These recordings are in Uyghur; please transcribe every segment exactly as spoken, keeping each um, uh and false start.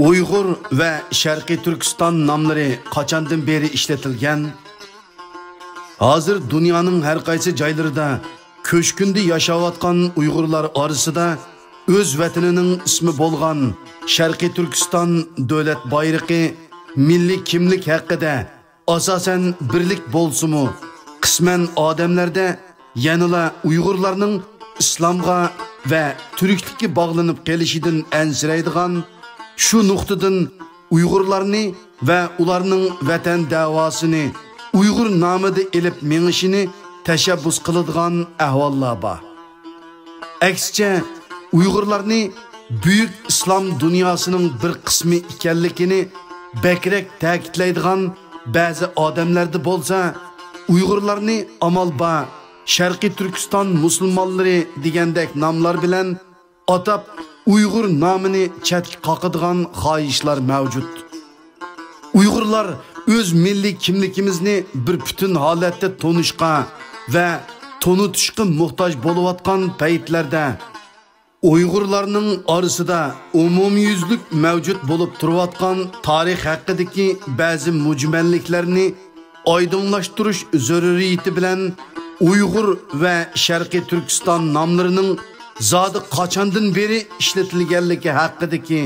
ئۇيغۇر ۋە شەرقىي تۈركىستان ناملىرى قاچاندىن بېرى ئىشلىتىلگەن؟ ھازىر دۇنيانىڭ ھەر قايسى جايلىرىدا كۆچكۈندە ياشاۋاتقان ئۇيغۇرلار ئارىسىدا ئۆز ۋەتىنىنىڭ ئىسمى بولغان شەرقىي تۈركىستان دۆلەت بايرىقى، مىللىي كىملىك ھەققىدە، ئاساسەن، بىرلىك بولسىمۇ، قىسمەن ئادەملەردە يەنىلا ئۇيغۇرلارنىڭ ئىسلامغا ۋە تۈركلۈككە باغلىنىپ قېلىشىدىن ئەنسىرەيدىغان، شۇ نۇقتىدىن ئۇيغۇرلارنى ۋە ئۇلارنىڭ ۋەتەن دەۋاسىنى ئۇيغۇر نامىدا ئېلىپ مېڭىشىنى تەشەببۇس قىلىدىغان ئەھۋاللار بار. ئەكسىچە، ئۇيغۇرلارنى بۈيۈك ئىسلام دۇنياسىنىڭ بىر قىسمى ئىكەنلىكىنى بەكرەك تەكىتلەيدىغان بەزى ئادەملەردە بولسا، ئۇيغۇرلارنى ئامال بار شەرقىي تۈركىستان مۇسۇلمانلىرى دېگەندەك ناملار بىلەن ئاتاپ، ئۇيغۇر نامىنى چەتكە قاقىدىغان خاھىشلار مەۋجۇت. ئۇيغۇرلار ئۆز مىللىي كىملىكىمىزنى بىر پۈتۈن ھالەتتە تونۇشقا ۋە تونۇتۇشقا موھتاج بولۇۋاتقان پەيتلەردە، ئۇيغۇرلارنىڭ ئارىسىدا ئومۇميۈزلۈك مەۋجۇت بولۇپ تۇرۇۋاتقان تارىخ ھەققىدىكى بەزى مۈجمەللىكلەرنى ئايدىڭلاشتۇرۇش زۆرۈرىيىتى بىلەن ئۇيغۇر ۋە شەرقىي تۈركىستان ناملىرىنىڭ زادى قاچاندىن بېرى ئىشلىتىلگەنلىكى ھەققىدىكى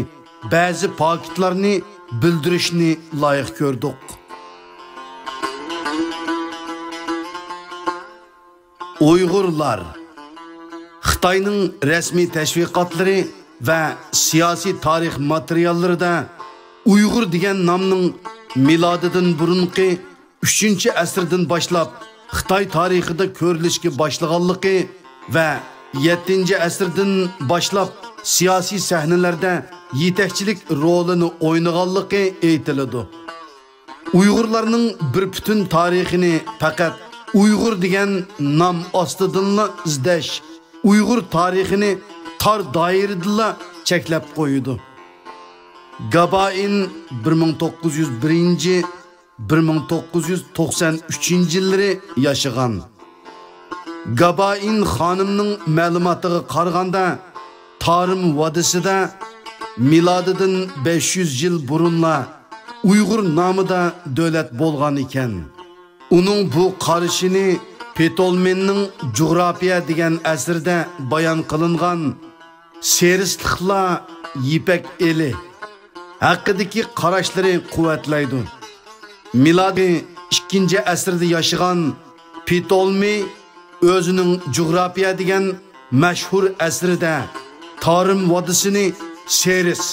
بەزى پاكىتلارنى بىلدۈرۈشنى لايىق كۆردۇق. ئۇيغۇرلار. خىتاينىڭ رەسمىي تەشۋىقاتلىرى ۋە سىياسىي تارىخ ماتېرىياللىرىدا ئۇيغۇر دېگەن نامنىڭ مىلادىدىن بۇرۇنقى ئۈچىنچى ئەسىردىن باشلاپ خىتاي تارىخىدا كۆرۈلۈشكە باشلىغانلىقى ۋە يەتتىنچى ئەسىردىن باشلاپ سىياسىي سەھنىلەردە يېتەكچىلىك رولىنى ئوينىغانلىقى ئېيتىلىدۇ. ئۇيغۇرلارنىڭ بىر پۈتۈن تارىخىنى پەقەت ئۇيغۇر دېگەن نام ئاستىدىنلا ئىزدەش، ئۇيغۇر تارىخىنى تار دائىرىدىلا چەكلەپ قويىدۇ. گابائىن بىر مىڭ توققۇز يۈز بىرىنچى، بىر مىڭ توققۇز يۈز توقسان ئۈچىنچى يىللىرى ياشىغان. گابائىن خانىمنىڭ مەلۇماتىغا قارىغاندا، تارىم ۋادىسىدا مىلادىدىن بەش يۈز يىل بۇرۇنلا ئۇيغۇر نامىدا دۆلەت بولغان ئىكەن. ئۇنىڭ بۇ قارىشىنى پتولمېينىڭ جۇغراپىيە دېگەن ئەسىرىدە بايان قىلىنغان سېرىسلىقلار يىپەك ئېلى ھەققىدىكى قاراشلىرى قۇۋۋەتلەيدۇ. مىلادىي ئىككىنچى ئەسىردە ياشىغان پتولمېي ئۆزىنىڭ جۇغراپىيە دېگەن مەشھۇر ئەسىرىدە تارىم ۋادىسىنى سېرىس،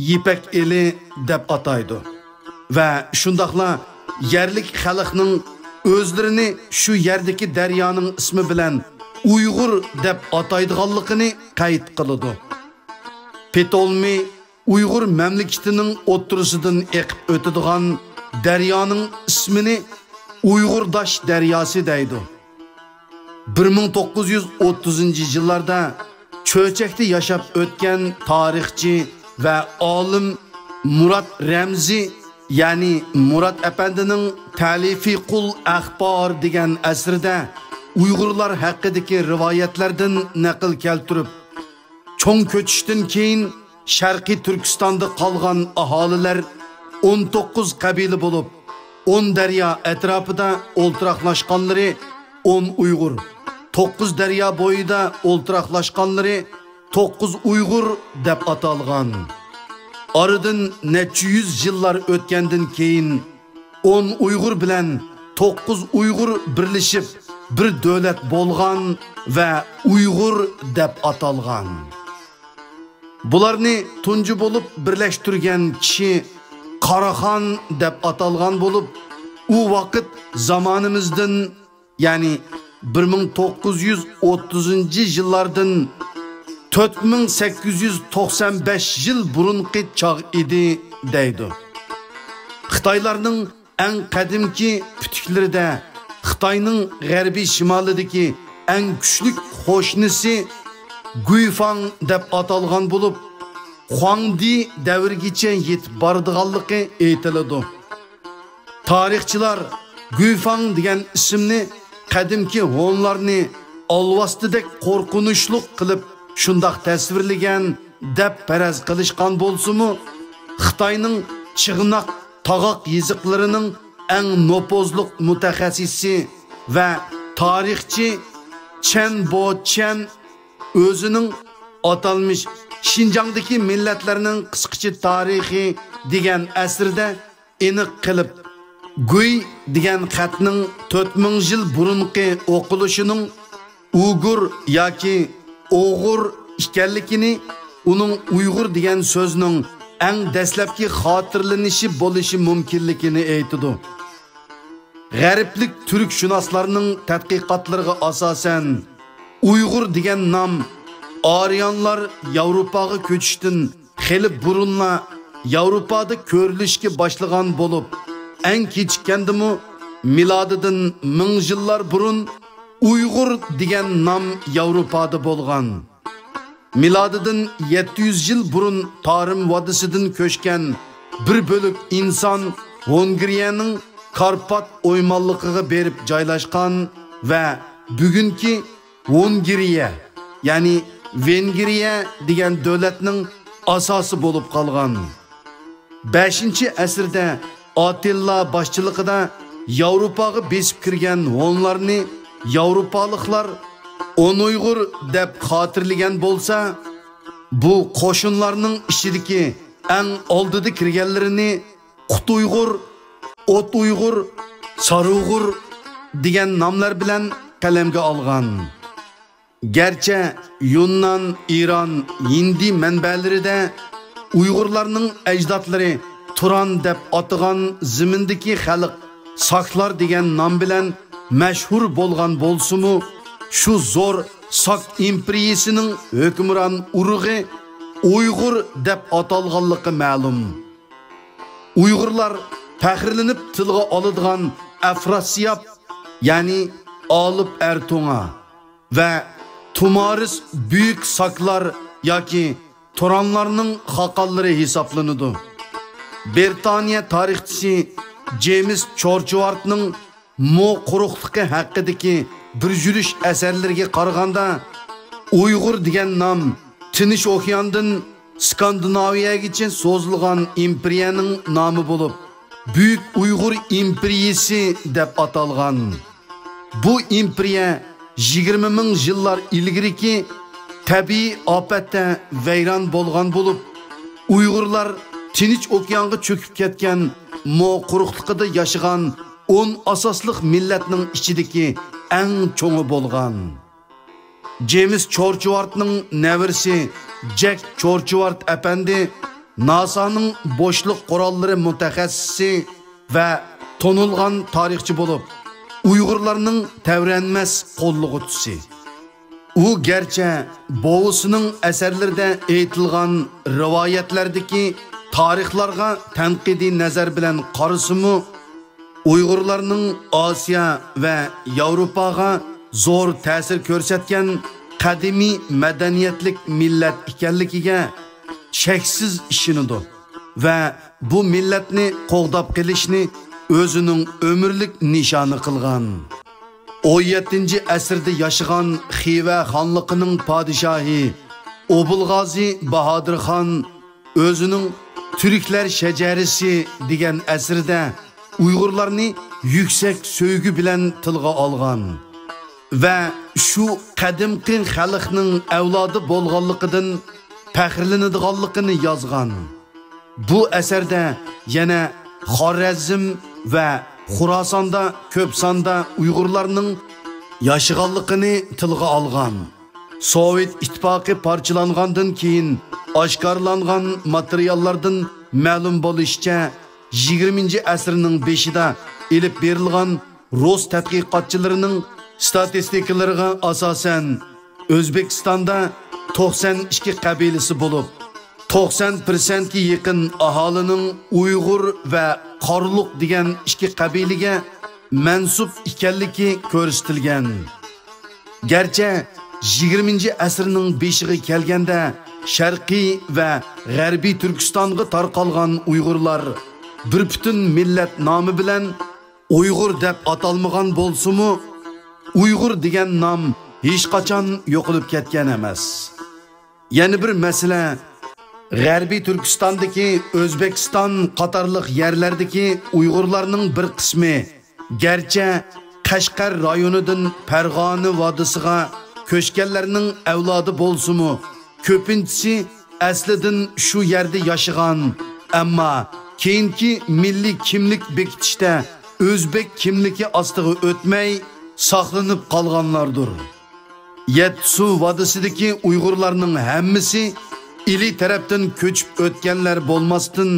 يىپەك ئېلى دەپ ئاتايدۇ ۋە شۇنداقلا يەرلىك خەلقنىڭ ئۆزلىرىنى شۇ يەردىكى دەريانىڭ ئىسمى بىلەن ئۇيغۇر دەپ ئاتايدىغانلىقىنى قەيت قىلىدۇ. پتولمېي ئۇيغۇر مەملىكىتىنىڭ ئوتتۇرىسىدىن ئېقىپ ئۆتىدىغان دەريانىڭ ئىسمىنى ئۇيغۇرداش دەرياسى دەيدۇ. بىر مىڭ توققۇز يۈز ئوتتۇزىنچى يىللاردا چۆچەكتە ياشاپ ئۆتكەن تارىخچى ۋە ئالىم مۇرات رەمزى، يەنى مۇرات ئەپەندىنىڭ تەلىفىقۇل ئەخبار دېگەن ئەسىرىدە ئۇيغۇرلار ھەققىدىكى رىۋايەتلەردىن نەقىل كەلتۈرۈپ، چوڭ كۆچۈشتىن كېيىن شەرقىي تۈركىستاندا قالغان ئاھالىلەر ئون توققۇز قەبىلە بولۇپ، ئون دەريا ئەتراپىدا ئولتۇراقلاشقانلىرى ئون ئۇيغۇر، توققۇز دەريا بويىدا ئولتۇراقلاشقانلىرى توققۇز ئۇيغۇر دەپ ئاتالغان. ئارىدىن نەچچە يۈز يىللار ئۆتكەندىن كېيىن، ئون ئۇيغۇر بىلەن توققۇز ئۇيغۇر بىرلىشىپ بىر دۆلەت بولغان ۋە ئۇيغۇر دەپ ئاتالغان. بۇلارنى تۇنجى بولۇپ بىرلەشتۈرگەن كىشى قاراخان دەپ ئاتالغان بولۇپ، ئۇ ۋاقىت زامانىمىزدىن، يەنى بىر مىڭ توققۇز يۈز ئوتتۇزىنچى يىللاردىن تۆت مىڭ سەككىز يۈز توقسان بەش يىل بۇرۇنقى چاغ ئىدى، دەيدۇ. خىتايلارنىڭ ئەڭ قەدىمكى پۈتۈكلىرىدە خىتاينىڭ غەربىي شىمالىدىكى ئەڭ كۈچلۈك قوشنىسى گۇيفاڭ دەپ ئاتالغان بولۇپ، خۇاڭدى دەۋرىگىچە يېتىپ بارىدىغانلىقى ئېيتىلىدۇ. تارىخچىلار گۇيفاڭ دېگەن ئىسىمنى قەدىمكى ھونلارنى ئالۋاستىدەك قورقۇنچلۇق قىلىپ شۇنداق تەسۋىرلىگەن دەپ پەرەز قىلىشقان بولسىمۇ، خىتاينىڭ چىغناق تاغاق يېزىقلىرىنىڭ ئەڭ نوپۇزلۇق مۇتەخەسسىسى ۋە تارىخچى چەن بوچيەن ئۆزىنىڭ ئاتالمىش شىنجاڭدىكى مىللەتلەرنىڭ قىسقىچە تارىخى دېگەن ئەسىرىدە ئېنىق قىلىپ، گۇي دېگەن خەتنىڭ تۆت مىڭ يىل بۇرۇنقى ئوقۇلۇشىنىڭ ئۇگۇر ياكى ئوغۇر ئىكەنلىكىنى، ئۇنىڭ ئۇيغۇر دېگەن سۆزنىڭ ئەڭ دەسلەپكى خاتىرىلىنىشى بولۇشى مۇمكىنلىكىنى ئېيتىدۇ. غەربلىك تۈركشۇناسلارنىڭ تەتقىقاتلىرىغا ئاساسەن، ئۇيغۇر دېگەن نام ئارىيانلار ياۋروپاغا كۆچۈشتىن خېلى بۇرۇنلا ياۋروپادا كۆرۈلۈشكە باشلىغان بولۇپ، ئەڭ كېچىككەندىمۇ مىلادىدىن مىڭ يىللار بۇرۇن ئۇيغۇر دېگەن نام ياۋروپادا بولغان. مىلادىدىن يەتتە يۈز يىل بۇرۇن تارىم ۋادىسىدىن كۆچكەن بىر بۆلەك ئىنسان ۋوڭگرىيەنىڭ كارپات ئويمانلىقىغا بېرىپ جايلاشقان ۋە بۈگۈنكى ۋوڭگرىيە، يەنى ۋېنگرىيە دېگەن دۆلەتنىڭ ئاساسى بولۇپ قالغان. بەشىنچى ئەسىردە ئاتىللا باشچىلىقىدا ياۋروپاغا بېسىپ كىرگەن ھونلارنى ياۋروپالىقلار ئون ئۇيغۇر دەپ خاتىرىلىگەن بولسا، بۇ قوشۇنلارنىڭ ئىچىدىكى ئەڭ ئالدىدا كىرگەنلىرىنى قۇت ئۇيغۇر، ئوت ئۇيغۇر، سارى ئۇيغۇر دېگەن ناملار بىلەن قەلەمگە ئالغان. گەرچە يۇننان، ئىران، ھىندى مەنبەلىرىدە ئۇيغۇرلارنىڭ ئەجدادلىرى تۇران دەپ ئاتىغان زېمىندىكى خەلق ساكلار دېگەن نام بىلەن مەشھۇر بولغان بولسىمۇ، شۇ زور ساك ئىمپېرىيىسىنىڭ ھۆكۈمران ئۇرۇغى ئۇيغۇر دەپ ئاتالغانلىقى مەلۇم. ئۇيغۇرلار پەخىرلىنىپ تىلغا ئالىدىغان ئەفراسىياب، يەنى ئالىپ ئەرتوڭا ۋە تۇمارىس بۈيۈك ساكلار ياكى تۇرانلارنىڭ خاقانلىرى ھېسابلىنىدۇ. بىرىتانىيە تارىخچىسى جېيمىس چورچۋارتنىڭ مو قۇرۇقلۇقى ھەققىدىكى بىر يۈرۈش ئەسەرلىرىگە قارىغاندا، ئۇيغۇر دېگەن نام تىنچ ئوكياندىن سكاندىناۋىيەگىچە سوزۇلغان ئىمپېرىيەنىڭ نامى بولۇپ، بۈيۈك ئۇيغۇر ئىمپېرىيىسى دەپ ئاتالغان. بۇ ئىمپېرىيە يىگىرمە مىڭ يىللار ئىلگىرىكى تەبىئىي ئاپەتتە ۋەيران بولغان بولۇپ، ئۇيغۇرلار تىنچ ئوكيانغا چۆكۈپ كەتكەن مو قۇرۇقلۇقىدا ياشىغان ئون ئاساسلىق مىللەتنىڭ ئىچىدىكى ئەڭ چوڭى بولغان. جېيمىس چورچۋارتنىڭ نەۋرىسى جەك چورچۋارت ئەپەندى ناسانىڭ بوشلۇق قوراللىرى مۇتەخەسسىسى ۋە تونۇلغان تارىخچى بولۇپ، ئۇيغۇرلارنىڭ تەۋرەنمەس قوللىغۇچىسى. ئۇ گەرچە بوۋىسىنىڭ ئەسەرلىرىدە ئېيتىلغان رىۋايەتلەردىكى تارىخلارغا تەنقىدىي نەزەر بىلەن قارىسىمۇ، ئۇيغۇرلارنىڭ ئاسىيا ۋە ياۋروپاغا زور تەسىر كۆرسەتكەن قەدىمىي مەدەنىيەتلىك مىللەت ئىكەنلىكىگە شەكسىز ئىشىنىدۇ ۋە بۇ مىللەتنى قوغداپ قېلىشنى ئۆزىنىڭ ئۆمۈرلۈك نىشانى قىلغان. ئون يەتتىنچى ئەسىردە ياشىغان خىۋە خانلىقىنىڭ پادىشاھى ئوبۇلغازى باھادىر خان ئۆزىنىڭ تۈركلەر شەجەرىسى دېگەن ئەسىرىدە ئۇيغۇرلارنى يۈكسەك سۆيگۈ بىلەن تىلغا ئالغان ۋە شۇ قەدىمكى خەلقنىڭ ئەۋلادى بولغانلىقىدىن پەخىرلىنىدىغانلىقىنى يازغان. بۇ ئەسەردە يەنە خارەزم ۋە خۇراساندا كۆپ ساندا ئۇيغۇرلارنىڭ ياشىغانلىقىنى تىلغا ئالغان. سوۋېت ئىتتىپاقى پارچىلانغاندىن كېيىن ئاشكارىلانغان ماتېرىياللاردىن مەلۇم بولۇشىچە، يىگىرمىنچى ئەسىرنىڭ بېشىدا ئېلىپ بېرىلغان رۇس تەتقىقاتچىلىرىنىڭ ستاتىستىكىلىرىغا ئاساسەن، ئۆزبېكىستاندا توقسان ئىككى قەبىلىسى بولۇپ، توقسان پىرسەنتكە يېقىن ئاھالىنىڭ ئۇيغۇر ۋە قارلۇق دېگەن ئىككى قەبىلىگە مەنسۇپ ئىكەنلىكى كۆرسىتىلگەن. گەرچە يىگىرمىنچى ئەسىرنىڭ بېشىغا كەلگەندە شەرقىي ۋە غەربىي تۈركىستانغا تارقالغان ئۇيغۇرلار بىر پۈتۈن مىللەت نامى بىلەن ئۇيغۇر دەپ ئاتالمىغان بولسىمۇ، ئۇيغۇر دېگەن نام ھېچقاچان يوقىلىپ كەتكەن ئەمەس. يەنە بىر مەسىلە، غەربىي تۈركىستاندىكى ئۆزبېكىستان قاتارلىق يەرلەردىكى ئۇيغۇرلارنىڭ بىر قىسمى، گەرچە قەشقەر رايونىدىن پەرغانە ۋادىسىغا كۆچكەنلەرنىڭ ئەۋلادى بولسىمۇ، كۆپىنچىسى ئەسلىدىن شۇ يەردە ياشىغان، ئەمما كېيىنكى مىللىي كىملىك بېكىتىشتە ئۆزبېك كىملىكى ئاستىغا ئۆتمەي ساقلىنىپ قالغانلاردۇر. يەتتىسۇ ۋادىسىدىكى ئۇيغۇرلارنىڭ ھەممىسى ئىلى تەرەپتىن كۆچۈپ ئۆتكەنلەر بولماستىن،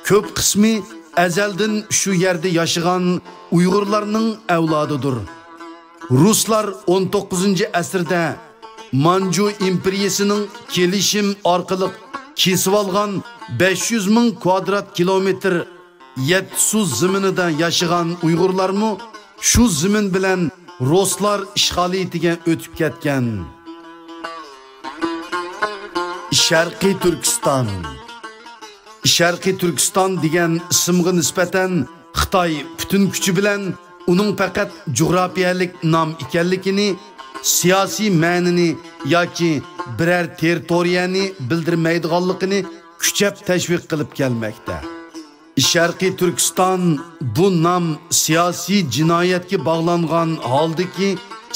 كۆپ قىسمى ئەزەلدىن شۇ يەردە ياشىغان ئۇيغۇرلارنىڭ ئەۋلادىدۇر. رۇسلار ئون توققۇزىنچى ئەسىردە مانجۇ ئىمپېرىيىسىنىڭ كېلىشىم ئارقىلىق كېسىۋالغان بەش يۈز مىڭ كۋادرات كىلومېتىر يەتتىسۇ زېمىنىدا ياشىغان ئۇيغۇرلارمۇ شۇ زېمىن بىلەن رۇسلار ئىشغالىيىتىگە ئۆتۈپ كەتكەن. شەرقىي تۈركىستان. شەرقىي تۈركىستان دېگەن ئىسىمغا نىسبەتەن خىتاي پۈتۈن كۈچى بىلەن ئۇنىڭ پەقەت جۇغراپىيەلىك نام ئىكەنلىكىنى، سىياسىي مەنىنى ياكى بىرەر تېررىتورىيەنى بىلدۈرمەيدىغانلىقىنى كۈچەپ تەشۋىق قىلىپ كەلمەكتە. شەرقىي تۈركىستان بۇ نام سىياسىي جىنايەتكە باغلانغان ھالدىكى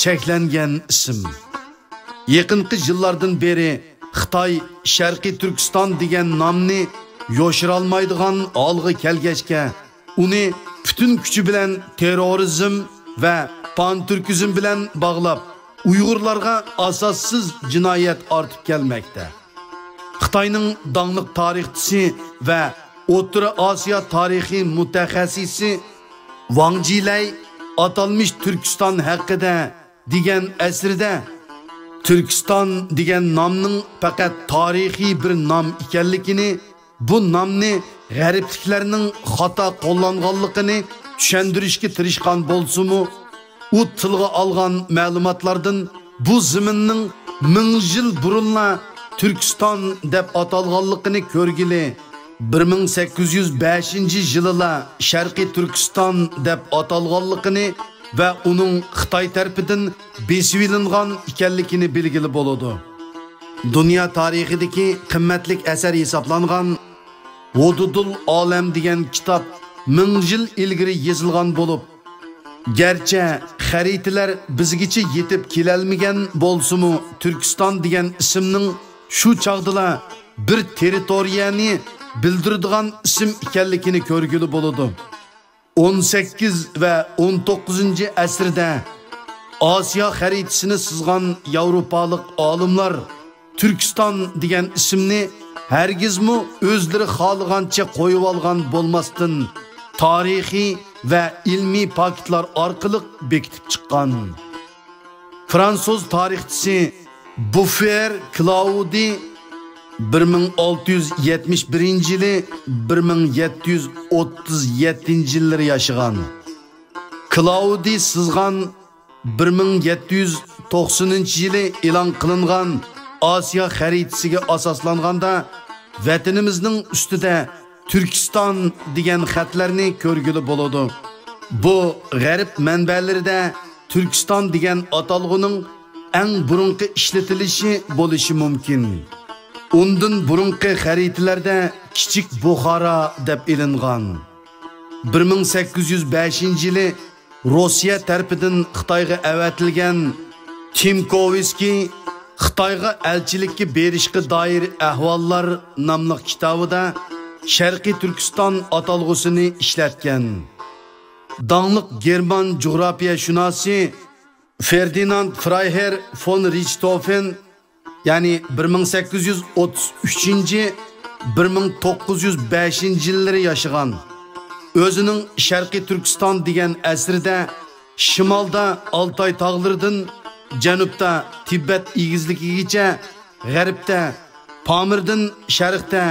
چەكلەنگەن ئىسىم. يېقىنقى يىللاردىن بېرى خىتاي شەرقىي تۈركىستان دېگەن نامنى يوشۇرالمايدىغان ھالغا كەلگەچكە، ئۇنى پۈتۈن كۈچى بىلەن تېررورىزم ۋە پانتۈركىزم بىلەن باغلاپ، ئۇيغۇرلارغا ئاساسسىز جىنايەت ئارتىپ كەلمەكتە. خىتاينىڭ داڭلىق تارىخچىسى ۋە ئوتتۇرا ئاسىيا تارىخى مۇتەخەسسىسى ۋاڭ جىلەي ئاتالمىش تۈركىستان ھەققىدە دېگەن ئەسىرىدە، تۈركىستان دېگەن نامنىڭ پەقەت تارىخىي بىر نام ئىكەنلىكىنى، بۇ نامنى غەربلىكلەرنىڭ خاتا قوللانغانلىقىنى چۈشەندۈرۈشكە تىرىشقان بولسىمۇ، ئۇ تىلغا ئالغان مەلۇماتلاردىن بۇ زېمىننىڭ مىڭ يىل بۇرۇنلا تۈركىستان دەپ ئاتالغانلىقىنى كۆرگىلى، بىر مىڭ سەككىز يۈز بەشىنچى يىلىلا شەرقىي تۈركىستان دەپ ئاتالغانلىقىنى ۋە ئۇنىڭ خىتاي تەرىپىدىن بېسىۋېلىنغان ئىكەنلىكىنى بىلگىلى بولىدۇ. دۇنيا تارىخىدىكى قىممەتلىك ئەسەر ھېسابلانغان ھودۇدۇل ئالەم دېگەن كىتاب مىڭ يىل ئىلگىرى يېزىلغان بولۇپ، گەرچە خەرىتىلەر بىزگىچە يېتىپ كېلەلمىگەن بولسىمۇ، تۈركىستان دېگەن ئىسىمنىڭ شۇ چاغدىلا بىر تېررىتورىيەنى بىلدۈرىدىغان ئىسىم ئىكەنلىكىنى كۆرگىلى بولىدۇ. ئون سەككىز ۋە ئون توققۇزىنچى ئەسىردە ئاسىيا خەرىتىسىنى سىزغان ياۋروپالىق ئالىملار تۈركىستان دېگەن ئىسىمنى ھەرگىزمۇ ئۆزلىرى خالىغانچە قويۇۋالغان بولماستىن، تارىخىي ۋە ئىلمىي پاكىتلار ئارقىلىق بېكىتىپ چىققان. فرانسۇز تارىخچىسى بۇففېر كلاۋدىي بىر مىڭ ئالتە يۈز يەتمىش بىرىنچى يىلى، بىر مىڭ يەتتە يۈز ئوتتۇز يەتتىنچى يىللىرى ياشىغان. كلاۋدىي سىزغان بىر مىڭ يەتتە يۈز توقسىنىنچى يىلى ئېلان قىلىنغان ئاسىيا خەرىتىسىگە ئاساسلانغاندا، ۋەتىنىمىزنىڭ ئۈستىدە تۈركىستان دېگەن خەتلەرنى كۆرگىلى بولىدۇ. بۇ غەرب مەنبەلىرىدە تۈركىستان دېگەن ئاتالغۇنىڭ ئەڭ بۇرۇنقى ئىشلىتىلىشى بولۇشى مۇمكىن. ئۇندىن بۇرۇنقى خەرىتىلەردە كىچىك بۇخارا دەپ ئېلىنغان. بىر مىڭ سەككىز يۈز بەشىنچى يىلى روسىيە تەرىپىدىن خىتايغا ئەۋەتىلگەن تىمكوۋسكىي خىتايغا ئەلچىلىككە بېرىشقا دائىر ئەھۋاللار ناملىق كىتابىدا شەرقىي تۈركىستان ئاتالغۇسىنى ئىشلەتكەن. داڭلىق گېرمان جۇغراپىيەشۇناسى فېردىناند فرايھېر فون رىچتوفېن، يەنى بىر مىڭ سەككىز يۈز ئوتتۇز ئۈچىنچى، بىر مىڭ توققۇز يۈز بەشىنچى يىللىرى ياشىغان، ئۆزىنىڭ شەرقىي تۈركىستان دېگەن ئەسىرىدە شىمالدا ئالتاي تاغلىرىدىن جەنۇبتا تىبەت ئېگىزلىكىگىچە، غەربتە پامىردىن شەرقتە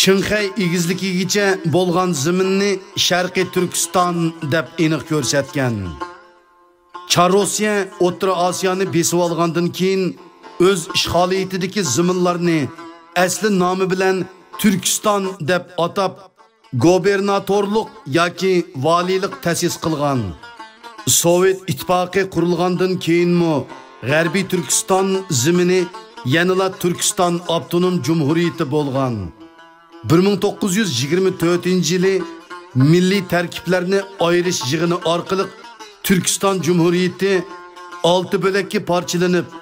چىڭخەي ئېگىزلىكىگىچە بولغان زېمىننى شەرقىي تۈركىستان دەپ ئېنىق كۆرسەتكەن. چار روسىيە ئوتتۇرا ئاسىيانى بېسىۋالغاندىن كېيىن، ئۆز ئىشغالىيىتىدىكى زېمىنلارنى ئەسلى نامى بىلەن تۈركىستان دەپ ئاتاپ، گوبېرناتورلۇق ياكى ۋالىيلىق تەسىس قىلغان. سوۋېت ئىتتىپاقى قۇرۇلغاندىن كېيىنمۇ غەربىي تۈركىستان زېمىنى يەنىلا تۈركىستان ئاپتونوم جۇمھۇرىيىتى بولغان. بىر مىڭ توققۇز يۈز يىگىرمە تۆتىنچى يىلى مىللىي تەركىبلەرنى ئايرىش يىغىنى ئارقىلىق تۈركىستان جۇمھۇرىيىتى ئالتە بۆلەككە پارچىلىنىپ،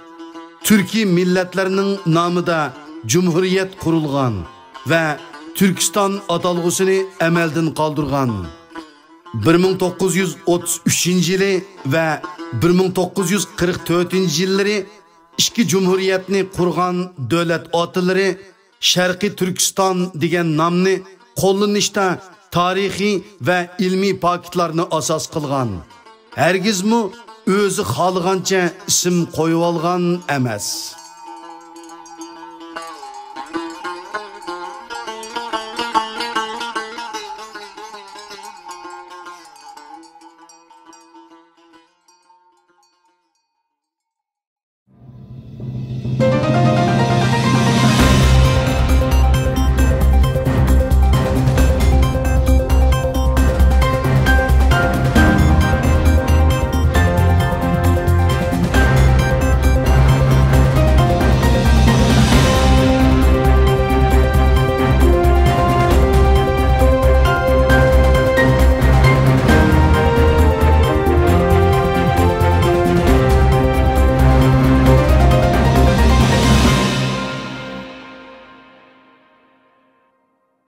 تۈركىي مىللەتلەرنىڭ نامىدا جۇمھۇرىيەت قۇرۇلغان ۋە تۈركىستان ئاتالغۇسىنى ئەمەلدىن قالدۇرغان. بىر مىڭ توققۇز يۈز ئوتتۇز ئۈچىنچى يىلى ۋە بىر مىڭ توققۇز يۈز قىرىق تۆتىنچى يىللىرى ئىككى جۇمھۇرىيەتنى قۇرغان دۆلەت ئاتىلىرى شەرقىي تۈركىستان دېگەن نامنى قوللىنىشتا تارىخىي ۋە ئىلمىي پاكىتلارنى ئاساس قىلغان. ھەرگىزمۇ ئۆزى خالىغانچە ئىسىم قويۇۋالغان ئەمەس.